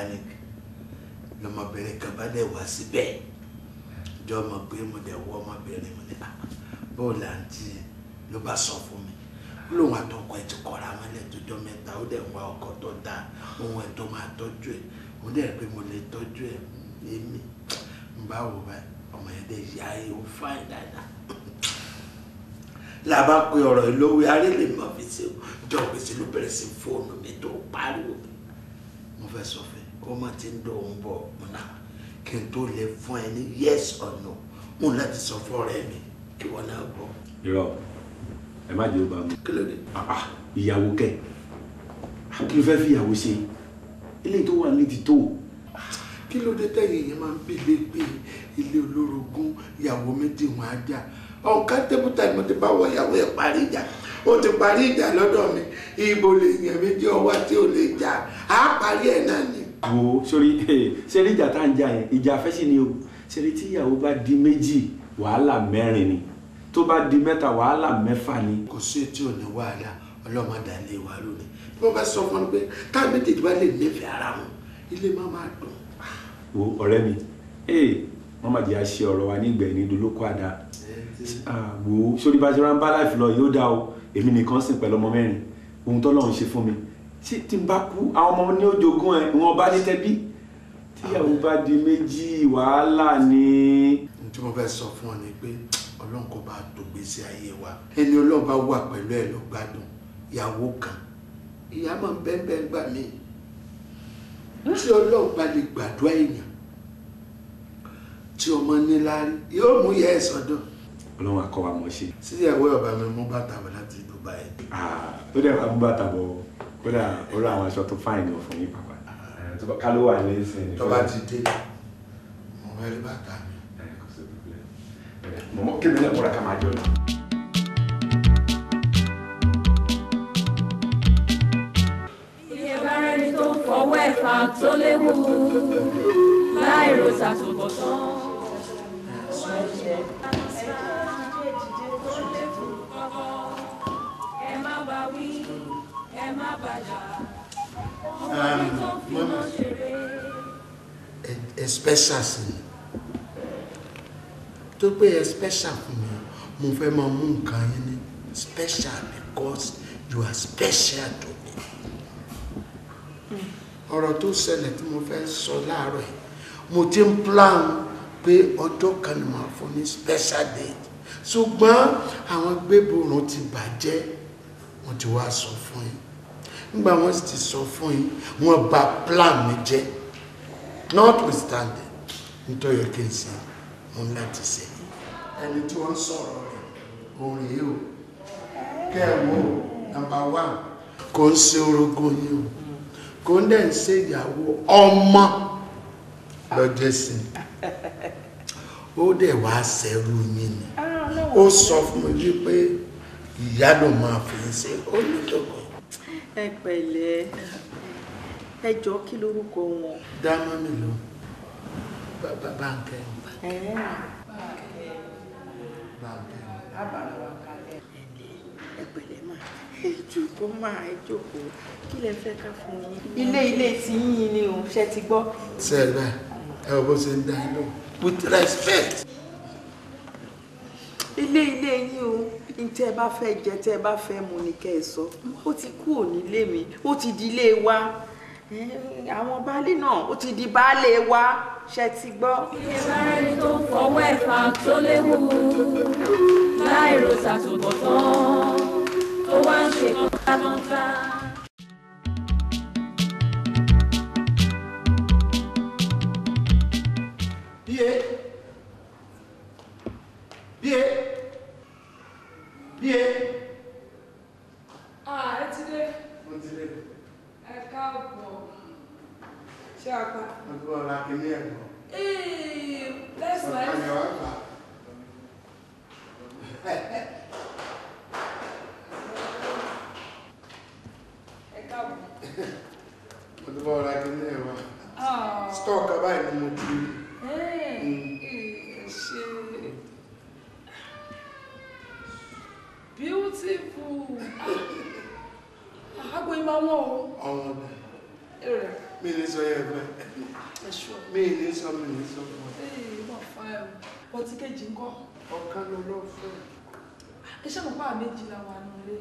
mechanic. Lọmọbìnrin kan bá dẹ̀ wá síbẹ̀. Jọ mọ̀ pé mo dẹ̀ wọ ọmọbìnrin mo ní bóòlù àǹtí ló bá sọ fún mi. Lóun àtọkọ ẹ ti kọra wọn lẹ́tọ́jọ́ mẹ́ta, ó dẹ̀ ń wá ọkọ tó dáa, ohun ẹ̀ tó máa tọ́jú ẹ̀. Mo dẹ̀ pé mo lè tọ́jú ẹ̀ èmi. N bá wò báyìí, ọmọ yẹn dẹ̀ yá ẹ ó fáìn dáadáa. Làbá pe ọ̀rọ̀ ìlówó arélè mọ̀ fi ṣe jọ gbèsè ló bẹ̀rẹ̀ sí fóònù mi tó pariwo. Mo fẹ́ sọ fún ẹ, ó mà ti ń dùn òun bọ̀ mọ́nà kí n tó lè fún ẹ ní yes or no. Mo ní láti sọ fún ọ̀rẹ́ mi kí wọ́n náà gbọ́. Irọ́, ẹ má jẹ́ ó bá mi. Kí ló dé? Ìyàwó kẹ̀, kí ló fẹ́ fi ìyàwó ṣe? Eléyìí tó wà ní ti tó. Kí ló dé tẹ̀yìn yẹn máa ń bèlè pé ilé olórogún ìyàwó méjì wọn á jà? Ọ̀nká tébùtà ni mo ti bá wọ ìyàwó ẹ̀ parí ìjà. Ó ti parí ìjà lọ́dọ̀ mi. Ibo lè yàn méjì ọwọ́ tí ò lè jà. Á parí ẹ̀ náà ni. Wo sórí ṣeré ìjà tá à ń jà yẹn, ìjà fẹ́ sí ni o. Ṣeré tí ìyàwó bá di méjì, wàhálà mẹ́rin ni. Tó bá di mẹ́ta, wàhálà mẹ́fà ni. Kò sí etí ò ní wàhálà, ọlọ́mọdà lè wà lónìí. Bí wọ́n bá sọ fún mi pé táwọn méjèèjì bá lè nífẹ̀ẹ́ ara wọn, ilé máa máa dùn. Wo ọ̀rẹ́ mi, wọ́n máa jẹ́ àṣẹ ọ̀rọ̀ wa nígbẹ̀ẹ́ ní dolóko àdá. Wo sórí bá ṣe rán bá láìfi lọ yóò dá o. Èmi nìkan sìn pẹ̀lú ọmọ mẹ́rin. Ohun tọ́lọ́run ṣe fún mi. Ṣé tí n bá kú, àwọn ọmọ ní ojogún ẹ̀, wọn bá ní tẹ́bí. Tíyàwó bá di méjì, wàhálà ni. Ohun tí mo fẹ́ sọ fún ọ ni pé Ọlọ́run kò bá tó gbèsè ayé wa. Ẹni Ọlọ́run bá wà pẹ̀lú ẹ̀ ló gbádùn. Ìyàwó kan, ìyá máa ń bẹ́ẹ̀ gbà mí. Tí Ọlọ́run bá lè gbàdúrà èèyàn, tí ọmọ ní láárí, yóò mú ìyá ẹ̀ sọ́dọ̀. Ọlọ́run á kọ́ wa mọ̀ ṣe. Síyàwó ọba mi mú bàtà bọ̀ láti Dubai. Ó dẹ̀ wá mú bàtà bọ̀, kódà ó rà àwọn aṣọ tó fáìn ní ọ̀fun yín pàpà. Ká ló wà ní ìsìn. Tó bá ti dé, mo fẹ́ rí bàtà mi. Mọ̀mọ́ kébì náà múra ká máa jọ lọ. Iye bá rẹni tó ń fọwọ́ ẹ̀fà tó léwu láì ro tàtúbọ̀tán. Ẹ má bá wí, ẹ má bá jà. Ọmọdé tó ń fi iná ṣeré. Ẹ special sí mi. Tó pé ẹ special fún mi, mo fẹ́ máa mú nǹkan yín ní special because you are special to me. Ọ̀rọ̀ tó ṣẹlẹ̀ tí mo fẹ́ sọ láàárọ̀ yìí, mo ti ń plan pé ọjọ́ kan ni màá fún ní special date. Ṣùgbọ́n àwọn gbéborùn ti bàjẹ́, wọ́n ti wá sọ fún yín. Nígbà wọ́n sì ti sọ fún yín, wọ́n bà plan mi jẹ́. Notwithstanding, nítorí kí n ṣe, mo ní láti ṣe. Ẹni tí wọ́n sọ̀rọ̀ rẹ̀, òun rèé o. Kẹ́ ẹ̀ wò, number one, kò ń ṣe orogún yín o. Kò ń dẹ̀ ń ṣe ìyàwó ọmọ lọ́jọ́ sí. Ó dẹ̀ wá ṣẹ́rú yín ni. Ó sọ fún mi wípé ìyá ló máa fi ń ṣe onídọ̀gbọ̀n. Ẹ pẹ̀lẹ́, ẹ jọ kí lorúkọ wọn? Dá mọ́mì lọ, Bánkẹ́. Bánkẹ́. Ẹ pẹ̀lẹ́ mà, ẹ jókòó mà, ẹ jókòó. Kí lẹ fẹ́ ká fún yín? Ilé ilé tí yín ni o, ṣé ti gbọ́? Ṣé ẹ báyìí, ẹ wọ bó ṣe ń dá yín lóhùn with respect. Ilé ilé yín o, ntẹ́ ẹ bá fẹ́ jẹ, tẹ́ ẹ bá fẹ́ mu ni kẹ́ ẹ sọ. Ó ti kú ònílé mi, ó ti di ilé wa. Àwọn baálé náà, ó ti di baálé wa, ṣé ti gbọ́? Iye bá rẹni tó ń fọwọ́ ẹ̀fà tó léwu láì ro tàtúbọ̀tán tó wá ń ṣe kọ́ńtà. Bíyè. Bíyè. Bíyè. Ẹ ti dé. Mo ti dé. Ẹ káàbọ̀. Ṣé a pa? Mo ti bọ̀ ra kíní ẹ̀kọ́. That's nice. Sọ̀kalẹ̀ wá gbà. Ẹ káàbọ̀. Mo ti bọ̀ ra kíní ẹ̀wà. Stock báyìí ni mo ti rí. Ṣe beautiful. Àgbo ìmọ̀ wọn o. Ọ̀wọ́n bẹ̀. Mi lè sọ ẹ mi ní sọ mi ní sọ fún ẹ. Ee, mo fa ẹ o. Bọ́tí kejì ń kọ́. Ọ̀kan ló lọ fẹ́. Ẹ ṣe mọ̀ pé àwọn méjì la wà nù lé.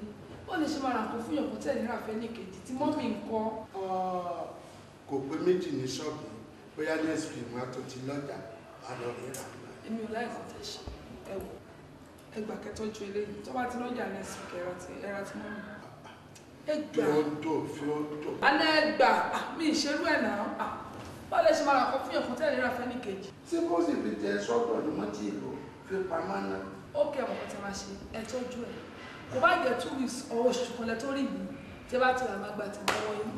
Ó lè ṣe máa ra nǹkan fún yọ̀kan tẹ̀ nira fẹ́ ní kejì tí mọ́mì ń kọ́. Kò pé méjì ní ṣọ́ọ̀bù bóyá next week wọn á tó ti lọ́jà á lọ rírà. Èmi ò láìsí tẹ̀ ṣe ẹ wò. Ẹ gbà kẹtọ́jú eléyìí tó bá ti lọ́jà next week ẹ̀rọ ti mọ́mì. Ẹ gbà. Fi ó tó fi ó tó. Alẹ́ ẹ gbà mi ìṣerú ẹ̀ náà. Báwo lè ṣe máa ra nǹkan fún yọ̀kan tẹ̀ nira fẹ́ ní kejì. Ṣé bó sì fi jẹ sọ́dọ̀ ni wọ́n ti lò fi pamọ́ náà? Ó kẹ́ ọmọ kan tí a máa ṣe ẹ tọ́jú ẹ̀. Kò bá jẹ́ 2 weeks or oṣù kan lẹ tó rí mi tí ẹ bá ti rà máa gbà tí lọ́wọ́ yín.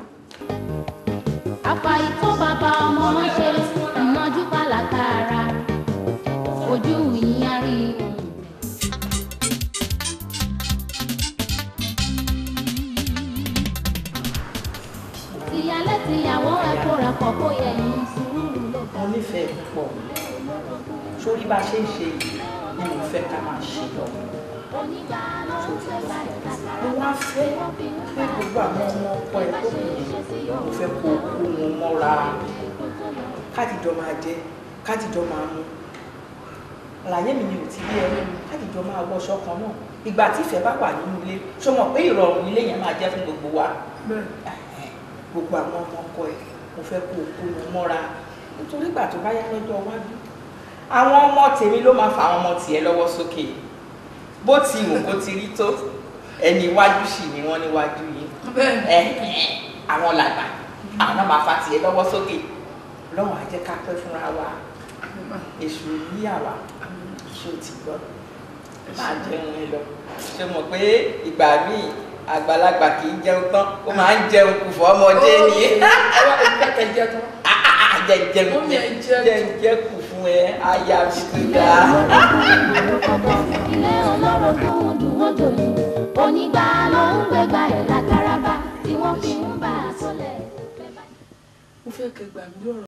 Àfàì tó bàbá ọmọ ṣe ìnájú pàlàkàrà ojú yín á rí i. Tìyálé tìyàwó ẹ kóra pọ̀ kó yẹ yín sùúrù ló bá. Mo nífẹ̀ẹ́ púpọ̀ sórí bá a ṣe ń ṣe yìí ni mo fẹ́ ká máa ṣe lọ. Mo wá fẹ́ pé gbogbo àwọn ọmọ ọkọ ẹ tó kù yẹn mo fẹ́ kó kó wọn mọ́ra káàdìjọ máa jẹ káàdìjọ máa mu. Àlàyé mi ni ò ti rí ẹ káàdìjọ máa wọṣọ kan náà. Ìgbà tí ìfẹ́ bá wà nínú ilé ṣó mọ̀ pé ìrọ̀rùn ilé yẹn máa jẹ́ fún gbogbo wa. Gbogbo àwọn ọmọ ọkọ ẹ mo fẹ́ kó kó wọn mọ́ra nítorí ìgbà tó bá yá lọ́jọ́ iwájú àwọn ọmọ tèmi ló máa fa àwọn ọmọ tiẹ̀ lọ́wọ́ sókè. Bó ti wù kó ti rí tó ẹni iwájú sì ni wọ́n níwájú yìí àwọn làgbà àwọn náà máa fa tiẹ̀ lọ́wọ́ sókè. Lọ́wọ́n á jẹ́ ká pẹ́ fúnra wa èṣù níyàwá ṣé o ti gbọ́ máa jẹun ẹ lọ. Ṣé mọ̀ pé ìgbà míì àgbàlagbà kì í jẹun tán ó máa ń jẹun kù fún ọmọdé ni. Jẹ kù fún ẹ aya mi tó dáa. Ilé olórogún dùn wọ́n jòyè onígbà ló ń gbégbá ẹ̀ lákàràbà tí wọ́n fi ń bá a sọlẹ̀. Mo fẹ́ kẹ́ gbà mí lọ́rọ̀.